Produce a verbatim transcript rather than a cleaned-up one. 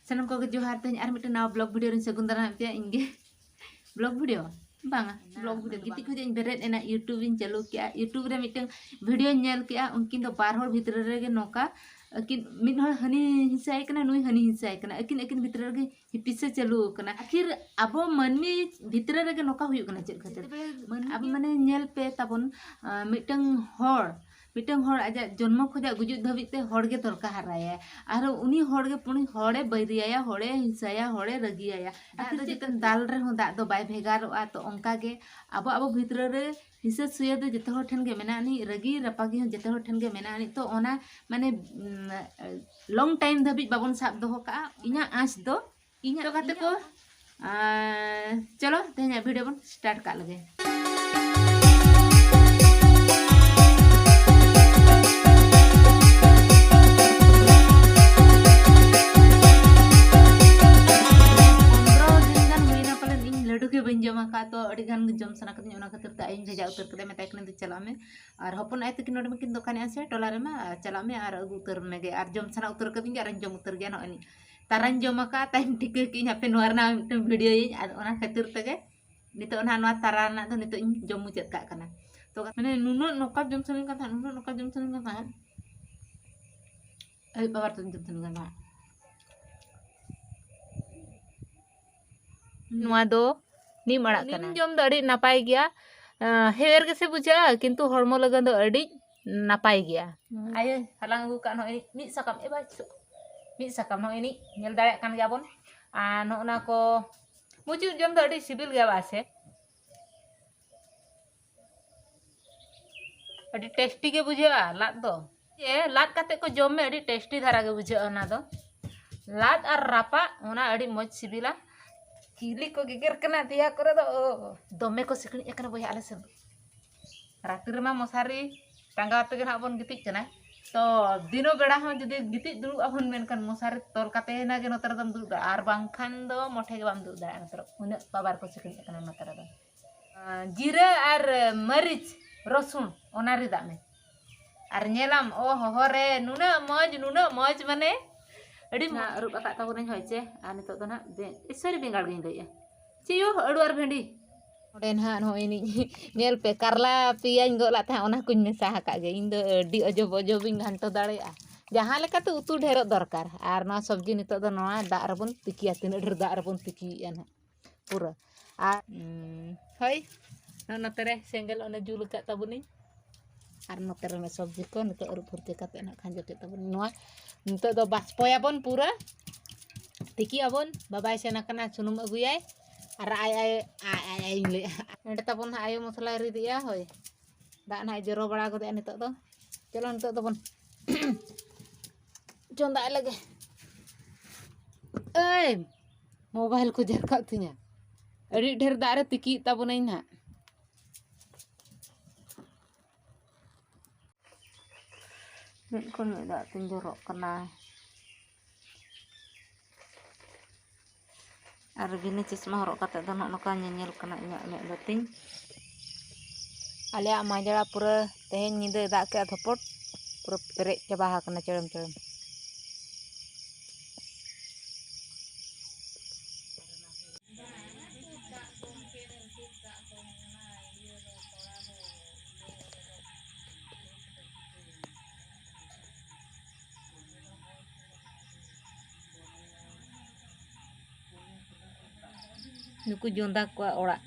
ᱥᱟᱱᱟᱢ ᱠᱚᱜᱮ ᱡᱚᱦᱟᱨ᱾ ᱛᱮᱦᱮᱧ ᱟᱨ ᱢᱤᱫᱴᱮᱱ ᱱᱟᱣᱟ ᱵᱞᱚᱜ ᱵᱷᱤᱰᱤᱭᱳ ᱨᱤᱧ ᱥᱟᱹᱜᱩᱱ ᱫᱟᱨᱟᱢᱮᱫ ᱯᱮᱭᱟ᱾ ᱤᱧ ᱜᱮ ᱵᱞᱚᱜ ᱵᱷᱤᱰᱤᱭᱳ ᱵᱟᱝᱟ, ᱵᱞᱚᱜ ᱵᱷᱤᱰᱤᱭᱳ ᱜᱤᱛᱤᱡ ᱠᱷᱚᱱᱟᱜ ᱤᱧ ᱵᱮᱨᱮᱫ ᱮᱱᱟ, ᱤᱭᱩᱴᱩᱵᱽ ᱤᱧ ᱪᱟᱹᱞᱩ ᱠᱮᱜᱼᱟ, ᱤᱭᱩᱴᱩᱵᱽ ᱨᱮ ᱢᱤᱫᱴᱟᱝ ᱵᱷᱤᱰᱤᱭᱳᱧ ᱧᱮᱞ ᱠᱮᱜᱼᱟ᱾ ᱩᱱᱠᱤᱱ ᱫᱚ ᱵᱟᱨ ᱦᱚᱲ ᱵᱷᱤᱛᱨᱤ ᱨᱮᱜᱮ ᱱᱚᱝᱠᱟ ᱟᱹᱠᱤᱱ, ᱢᱤᱫ ᱦᱚᱲ ᱦᱟᱹᱱᱤ ᱦᱤᱝᱥᱟᱭᱮ ᱠᱟᱱᱟ, ᱱᱩᱭ ᱦᱟᱹᱱᱤ ᱦᱤᱝᱥᱟᱭᱮ ᱠᱟᱱᱟ, ᱟᱹᱠᱤᱱ ᱟᱹᱠᱤᱱ ᱵᱷᱤᱛᱨᱤ ᱨᱮᱜᱮ ᱦᱤᱯᱤᱥ ᱮ ᱪᱟᱹᱞᱩ ᱟᱠᱟᱱᱟ᱾ ᱟᱹᱠᱷᱤᱨ ᱟᱵᱚ ᱢᱟᱹᱱᱢᱤ ᱵᱷᱤᱛᱨᱤ ᱨᱮᱜᱮ ᱱᱚᱝᱠᱟ ᱦᱩᱭᱩᱜ ᱠᱟᱱᱟ᱾ ᱪᱮᱫ ᱠᱷᱟᱹᱛᱤᱨ? ᱢᱟᱹᱱᱢᱤ ᱟᱵᱚ ᱢᱟᱱᱮ ᱧᱮᱞ ᱯᱮ ᱛᱟᱵᱚᱱ, ᱟᱸ, ᱢᱤᱫᱴᱟᱝ ᱦᱚᱲ, ᱢᱤᱫᱴᱟᱝ ᱦᱚᱲ ᱟᱡᱟᱜ ᱡᱚᱱᱢᱚ ᱠᱷᱚᱱᱟᱜ ᱜᱩᱡᱩᱜ ᱫᱷᱟᱹᱵᱤᱡ ᱛᱮ ᱦᱚᱲ ᱜᱮ ᱫᱚᱨᱠᱟᱨ ᱦᱟᱨᱟᱭᱟ᱾ ᱟᱨ ᱩᱱᱤ ᱦᱚᱲ ᱜᱮ ᱯᱩᱱᱤ ᱦᱚᱲᱮ ᱵᱟᱹᱭᱨᱤᱭᱟᱭᱟ, ᱦᱚᱲᱮ ᱦᱤᱝᱥᱟᱭᱟ, ᱦᱚᱲᱮ ᱨᱟᱹᱜᱤᱭᱟᱭᱟ᱾ ᱫᱟᱜ ᱟᱹᱠᱷᱤᱨ ᱫᱚ ᱪᱮᱫ ᱪᱮᱫ ᱫᱟᱞ ᱨᱮᱦᱚᱸ ᱫᱟᱜ ᱫᱚ ᱵᱟᱭ ᱵᱷᱮᱜᱟᱨᱚᱜᱼᱟ᱾ ᱛᱚ ᱚᱱᱠᱟ ᱜᱮ ᱟᱵᱚ, ᱟᱵᱚ ᱵᱷᱤᱛᱨᱤ ᱨᱮ ᱦᱤᱥᱟᱹ ᱥᱩᱭᱟᱹ ᱫᱚ ᱡᱚᱛᱚ ᱦᱚᱲ ᱴᱷᱮᱱ ᱜᱮ ᱢᱮᱱᱟᱜ ᱟᱹᱱᱤᱡ, ᱨᱟᱹᱜᱤ ᱨᱟᱯᱟᱜᱤ ᱦᱚᱸ ᱡᱚᱛᱚ ᱦᱚᱲ ᱴᱷᱮᱱ ᱜᱮ ᱢᱮᱱᱟᱜ ᱟᱹᱱᱤᱡ᱾ ᱛᱚ ᱚᱱᱟ ᱢᱟᱱᱮ, ᱩᱢ, ᱞᱚᱝ ᱴᱟᱭᱤᱢ ᱫᱷᱟᱹᱵᱤᱡ ᱵᱟᱵᱚᱱ ᱥᱟᱵ ᱫᱚᱦᱚ ᱠᱟᱜᱼᱟ᱾ ᱤᱧᱟᱹᱜ ᱟᱸᱥ ᱫᱚ, ᱤᱧᱟᱹᱜ ᱛᱚ ᱜᱟᱛᱮ ᱠᱚ, ᱟᱨ ᱪᱚᱞᱚ ᱛᱮᱦᱮᱧᱟᱜ ᱵᱷᱤᱰᱤᱭᱳ ᱵᱚᱱ ᱥᱴᱟᱨᱴ ᱠᱟᱜ ᱞᱮᱜᱮ᱾ ᱯᱚᱱᱨᱚ ᱫᱤᱱ ᱜᱟᱱ ᱦᱩᱭᱱᱟ ᱯᱟᱞᱮᱱ ᱤᱧ ᱞᱟᱹᱰᱩ ᱜᱮ ᱵᱟᱹᱧ ᱡᱚᱢ ᱟᱠᱟᱫ, ᱛᱚ ᱟᱹᱰᱤ ᱜᱟᱱ ᱜᱮ ᱡᱚᱢ ᱥᱟᱱᱟ ᱠᱟᱫᱤᱧ, ᱚᱱᱟ ᱠᱷᱟᱹᱛᱤᱨ ᱛᱮ ᱟᱭᱳᱧ ᱵᱷᱮᱡᱟ ᱩᱛᱟᱹᱨ ᱠᱮᱫᱟ, ᱢᱮᱛᱟᱭ ᱠᱟᱹᱱᱟᱹᱧ, "ᱫᱩ ᱪᱟᱞᱟᱜ ᱢᱮ, ᱟᱨ ᱦᱚᱯᱚᱱ ᱟᱭᱳ ᱛᱟᱹᱠᱤᱱ ᱱᱚᱰᱮ ᱢᱟᱠᱤᱱ ᱫᱚᱠᱟᱱᱮᱜᱼᱟ ᱥᱮ ᱴᱚᱞᱟ ᱨᱮᱢᱟ, ᱟᱨ ᱪᱟᱞᱟᱜ ᱢᱮ ᱟᱨ ᱟᱹᱜᱩ ᱩᱛᱟᱹᱨ ᱢᱮᱜᱮ, ᱟᱨ ᱡᱚᱢ ᱥᱟᱱᱟ ᱩᱛᱟᱹᱨ ᱠᱟᱹᱫᱤᱧ ᱜᱮ, ᱟᱨᱤᱧ ᱡᱚᱢ ᱩᱛᱟᱹᱨ ᱜᱮᱭᱟ, ᱱᱚᱜᱼᱚᱭ ᱱᱤᱡ ᱛᱟᱨᱟᱧ ᱡᱚᱢ ᱟᱠᱟᱫ, ᱛᱟᱭᱚᱢ ᱴᱷᱤᱠᱟᱹ ᱠᱮᱜᱼᱟᱹᱧ ᱦᱟᱯᱮ ᱱᱚᱣᱟ ᱨᱮᱱᱟᱜ ᱢᱤᱫᱴᱟᱝ ᱵᱷᱤᱰᱤᱭᱳᱭᱟᱹᱧ", ᱟᱨ ᱚᱱᱟ ᱠᱷᱟᱹᱛᱤᱨ ᱛᱮᱜᱮ ᱱᱤᱛᱚᱜ ᱚᱱᱟ, ᱱᱚᱣᱟ ᱛᱟᱨᱟ ᱨᱮᱱᱟᱜ ᱫᱚ ᱱᱤᱛᱚᱜ ᱤᱧ ᱡᱚᱢ ᱢᱩᱪᱟᱹᱫ ᱠᱟᱜ ᱠᱟᱱᱟ᱾ ᱛᱚ ᱢᱟᱱᱮ ᱱᱩᱱᱟᱹᱜ ᱱᱚᱝᱠᱟ ᱡᱚᱢ ᱥᱟᱱᱟᱧ ᱠᱟᱱ ᱛᱟᱦᱮᱸᱫ, ᱱᱩᱱᱟᱹᱜ ᱱᱚᱝᱠᱟ ᱡᱚᱢ ᱥᱟᱱᱟᱧ ᱠᱟᱱ ᱛᱟᱦᱮᱸᱫ, ᱟᱹᱭᱩᱵ ᱟᱵᱟᱨ ᱛᱮᱧ ᱡᱚᱢ ᱥᱟᱱᱟᱧ ᱠᱟᱱ ᱛᱟᱦᱮᱸᱫ᱾ ᱱᱚᱣᱟ ᱫᱚ ᱱᱤᱢ ᱟᱲᱟᱜ ᱱᱤᱢ ᱠᱟᱱᱟ᱾ ᱡᱚᱢ ᱫᱚ ᱟᱹᱰᱤ ᱱᱟᱯᱟᱭ ᱜᱮᱭᱟ᱾ ᱟᱸ, ᱦᱮᱣᱮᱨ ᱜᱮᱥᱮ ᱵᱩᱡᱷᱟᱹᱜᱼᱟ, ᱠᱤᱱᱛᱩ ᱦᱚᱲᱢᱚ ᱞᱟᱹᱜᱤᱫ ᱫᱚ ᱟᱹᱰᱤ ᱱᱟᱯᱟᱭ ᱜᱮᱭᱟ᱾ ᱦᱩᱸ᱾ ᱟᱭᱳ ᱦᱟᱞᱟᱝ ᱟᱹᱜᱩ ᱠᱟᱜ ᱱᱚᱜᱼᱚᱭ ᱢᱤᱫ ᱥᱟᱠᱟᱢ, ᱮ ᱵᱟᱪᱷᱚ, ᱢᱤᱫ ᱥᱟᱠᱟᱢ ᱱᱚᱜᱼᱚᱭ ᱱᱤᱡ ᱧᱮᱞ ᱫᱟᱲᱮᱭᱟᱜ ᱠᱟᱱ ᱜᱮᱭᱟ ᱵᱚᱱ᱾ ᱟᱨ ᱱᱚᱜᱼᱚ ᱱᱟ ᱠᱚ ᱢᱩᱪᱩᱫ ᱡᱚᱢ ᱫᱚ ᱟᱹᱰᱤ ᱥᱤᱵᱤᱞ ᱜᱮᱭᱟ ᱵᱟ ᱥᱮ? ᱟᱹᱰᱤ ᱴᱮᱥᱴᱤ ᱜᱮ ᱵᱩᱡᱷᱟᱹᱜᱼᱟ ᱞᱟᱫ ᱫᱚ᱾ ᱡᱮ ᱞᱟᱫ ᱠᱟᱛᱮ ᱠᱚ ᱡᱚᱢ ᱢᱮ, ᱟᱹᱰᱤ ᱴᱮᱥᱴᱤ ᱫᱷᱟᱨᱟ ᱜᱮ ᱵᱩᱡᱷᱟᱹᱜᱼᱟ ᱚᱱᱟ ᱫᱚ᱾ ᱞᱟᱫ ᱟᱨ ᱨᱟᱯᱟᱜ, ᱚᱱᱟ ᱟᱹᱰᱤ ᱢᱚᱡᱽ ᱥᱤᱵᱤᱞᱟ᱾ ᱠᱤᱞᱤ ᱠᱚ ᱜᱮᱜᱮᱨ ᱠᱟᱱᱟ ᱫᱮᱭᱟ ᱠᱚᱨᱮ ᱫᱚ, ᱫᱚᱢᱮ ᱠᱚ ᱥᱤᱠᱲᱤᱡ ᱟᱠᱟᱱᱟ ᱵᱚᱭᱦᱟ ᱟᱞᱮ ᱥᱮᱫ ᱫᱚ᱾ ᱨᱟᱛᱮ ᱨᱮᱢᱟ ᱢᱚᱥᱟᱨᱤ ᱴᱟᱸᱜᱟᱣ ᱛᱮᱜᱮ ᱱᱟᱦᱟᱜ ᱵᱚᱱ ᱜᱤᱛᱤᱡ ᱠᱟᱱᱟ᱾ ᱛᱚ ᱫᱤᱱᱚ ᱵᱮᱲᱟ ᱦᱚᱸ ᱡᱩᱫᱤ ᱜᱤᱛᱤᱡ ᱫᱩᱲᱩᱵ ᱟᱵᱚᱱ, ᱢᱮᱱᱠᱷᱟᱱ ᱢᱚᱥᱟᱨᱤ ᱛᱚᱞ ᱠᱟᱛᱮ ᱮᱱᱟ ᱜᱮ ᱱᱚᱛᱮ ᱨᱮᱫᱚᱢ ᱫᱩᱲᱩᱵ ᱫᱟᱲᱮᱭᱟᱜᱼᱟ, ᱟᱨ ᱵᱟᱝᱠᱷᱟᱱ ᱫᱚ ᱢᱚᱴᱷᱮ ᱜᱮ ᱵᱟᱢ ᱫᱩᱲᱩᱵ ᱫᱟᱲᱮᱭᱟᱜᱼᱟ᱾ ᱱᱚᱛᱮ ᱨᱮ ᱩᱱᱟᱹᱜ ᱯᱟᱣᱟᱨ ᱠᱚ ᱥᱤᱠᱲᱤᱡ ᱟᱠᱟᱱᱟ ᱱᱚᱛᱮ ᱨᱮᱫᱚ᱾ ᱟᱸ, ᱡᱤᱨᱟᱹ ᱟᱨ ᱢᱟᱹᱨᱤᱪ, ᱨᱚᱥᱩᱱ, ᱚᱱᱟ ᱨᱤᱫᱟᱜ ᱢᱮ᱾ ᱟᱨ ᱧᱮᱞᱟᱢ, ᱚ ᱦᱚᱦᱚ ᱨᱮ, ᱱᱩᱱᱟᱹᱜ ᱢᱚᱡᱽ, ᱱᱩᱱᱟᱹᱜ ᱢᱚᱡᱽ, ᱢᱟᱱᱮ, ᱟᱹᱰᱤ ᱢᱚᱡᱽ ᱟᱹᱨᱩᱵ ᱟᱠᱟᱫ ᱛᱟᱵᱚᱱᱟᱹᱧ ᱦᱚᱭ ᱪᱮ᱾ ᱟᱨ ᱱᱤᱛᱚᱜ ᱫᱚ ᱱᱟᱦᱟᱜ ᱵᱮ-, ᱥᱚᱨᱤ, ᱵᱮᱸᱜᱟᱲ ᱜᱤᱧ ᱞᱟᱹᱭᱮᱜᱼᱟ᱾ ᱪᱮᱫ ᱭᱳ, ᱟᱹᱞᱩ ᱟᱨ ᱵᱷᱮᱱᱰᱤ᱾ ᱱᱚᱰᱮ ᱱᱟᱦᱟᱜ ᱱᱚᱜᱼᱚᱭ ᱱᱤᱡ ᱧᱮᱞ ᱯᱮ, ᱠᱟᱨᱞᱟ ᱯᱮᱭᱟᱧ ᱜᱚᱫ ᱞᱟᱜ ᱛᱟᱦᱮᱸᱫ, ᱚᱱᱟ ᱠᱚᱧ ᱢᱮᱥᱟ ᱟᱠᱟᱫ ᱜᱮ᱾ ᱤᱧ ᱫᱚ ᱟᱹᱰᱤ ᱚᱡᱚᱵ ᱚᱡᱚᱵᱤᱧ ᱜᱷᱟᱱᱴᱚ ᱫᱟᱲᱮᱭᱟᱜᱼᱟ᱾ ᱡᱟᱦᱟᱸ ᱞᱮᱠᱟᱛᱮ ᱩᱛᱩ ᱰᱷᱮᱨᱚᱜ ᱫᱚᱨᱠᱟᱨ᱾ ᱟᱨ ᱱᱚᱣᱟ ᱥᱚᱵᱽᱡᱤ ᱱᱤᱛᱚᱜ ᱫᱚ ᱱᱚᱣᱟ ᱫᱟᱜ ᱨᱮᱵᱚᱱ ᱛᱤᱠᱤᱭᱟ, ᱛᱤᱱᱟᱹᱜ ᱰᱷᱮᱨ ᱫᱟᱜ ᱨᱮᱵᱚᱱ ᱛᱤᱠᱤᱭᱮᱜᱼᱟ ᱱᱟᱦᱟᱜ ᱯᱩᱨᱟᱹ᱾ ᱟᱨ, ᱩᱸ, ᱦᱳᱭ, ᱱᱚᱜᱼᱚ ᱱᱚᱛᱮ ᱨᱮ ᱥᱮᱸᱜᱮᱞ ᱚᱱᱮ ᱡᱩᱞ ᱟᱠᱟᱫ ᱛᱟᱵᱚᱱᱤᱧ᱾ ᱟᱨ ᱱᱚᱛᱮ ᱨᱮ ᱚᱱᱮ ᱥᱚᱵᱽᱡᱤ ᱠᱚ ᱱᱤᱛᱚᱜ ᱟᱹᱨᱩᱵ ᱯᱷᱩᱨᱪᱟᱹ ᱠᱟᱛᱮ ᱱᱟᱜ ᱠᱷᱟᱸᱡᱚ ᱠᱮᱫ ᱛᱟᱵᱚᱱ᱾ ᱱᱚᱣᱟ ᱱᱤᱛᱚᱜ ᱫᱚ ᱵᱟᱥᱯᱚᱭᱟᱵᱚᱱ ᱯᱩᱨᱟᱹ, ᱛᱤᱠᱤᱭᱟᱵᱚᱱ᱾ ᱵᱟᱵᱟᱭ ᱥᱮᱱ ᱟᱠᱟᱱᱟ, ᱥᱩᱱᱩᱢ ᱟᱹᱜᱩᱭᱟᱭ᱾ ᱟᱨ ᱟᱭ, ᱟᱭ, ᱟᱭ, ᱟᱭ, ᱤᱧ ᱞᱟᱹᱭᱮᱫᱼᱟ᱾ ᱱᱚᱸᱰᱮ ᱛᱟᱵᱚᱱ ᱦᱟᱸᱜ ᱟᱭᱳ ᱢᱚᱥᱞᱟᱭ ᱨᱤᱫᱮᱜᱼᱟ, ᱦᱳᱭ᱾ ᱫᱟᱜ ᱱᱟᱦᱟᱜ ᱡᱚᱨᱚ ᱵᱟᱲᱟ ᱜᱚᱫᱮᱜᱼᱟ ᱱᱤᱛᱚᱜ ᱫᱚ᱾ ᱪᱚᱞᱚ, ᱱᱤᱛᱚᱜ ᱫᱚᱵᱚᱱ ᱪᱚᱸᱫᱟᱭ ᱞᱮᱜᱮ᱾ ᱮᱭ, ᱢᱳᱵᱟᱭᱤᱞ ᱠᱚ ᱡᱮᱨᱠᱟᱜ ᱛᱤᱧᱟᱹ᱾ ᱟᱹᱰᱤ ᱰᱷᱮᱨ ᱫᱟᱜ ᱨᱮ ᱛᱤᱠᱤᱭᱮᱫ ᱛᱟᱵᱚᱱᱟᱹᱧ ᱱᱟᱦᱟᱜ᱾ ᱢᱤᱫ ᱠᱷᱚᱱ ᱢᱤᱫ ᱫᱟᱜ ᱛᱤᱧ ᱡᱚᱨᱚᱜ ᱠᱟᱱᱟ᱾ ᱟᱨ ᱵᱤᱱᱟᱹ ᱪᱚᱥᱢᱟ ᱦᱚᱨᱚᱜ ᱠᱟᱛᱮ ᱫᱚ ᱱᱚᱜᱼᱚ ᱱᱚᱝᱠᱟ ᱧᱮᱧᱮᱞ ᱠᱟᱱᱟ ᱤᱧᱟᱹᱜ ᱢᱮᱫ ᱫᱚ ᱛᱤᱧ᱾ ᱟᱞᱮᱭᱟᱜ ᱢᱟᱡᱽᱲᱟ ᱯᱩᱨᱟᱹ ᱛᱮᱦᱮᱧ ᱧᱤᱫᱟᱹᱭ ᱫᱟᱜ ᱠᱮᱜᱼᱟ ᱫᱷᱚᱯᱚᱴ, ᱯᱩᱨᱟᱹ ᱯᱮᱨᱮᱡ ᱪᱟᱵᱟ ᱟᱠᱟᱱᱟ ᱪᱮᱲᱮᱢ ᱪᱮᱲᱮᱢ᱾ ᱱᱩᱠᱩ ᱡᱚᱸᱫᱟ ᱠᱚᱣᱟᱜ ᱚᱲᱟᱜ᱾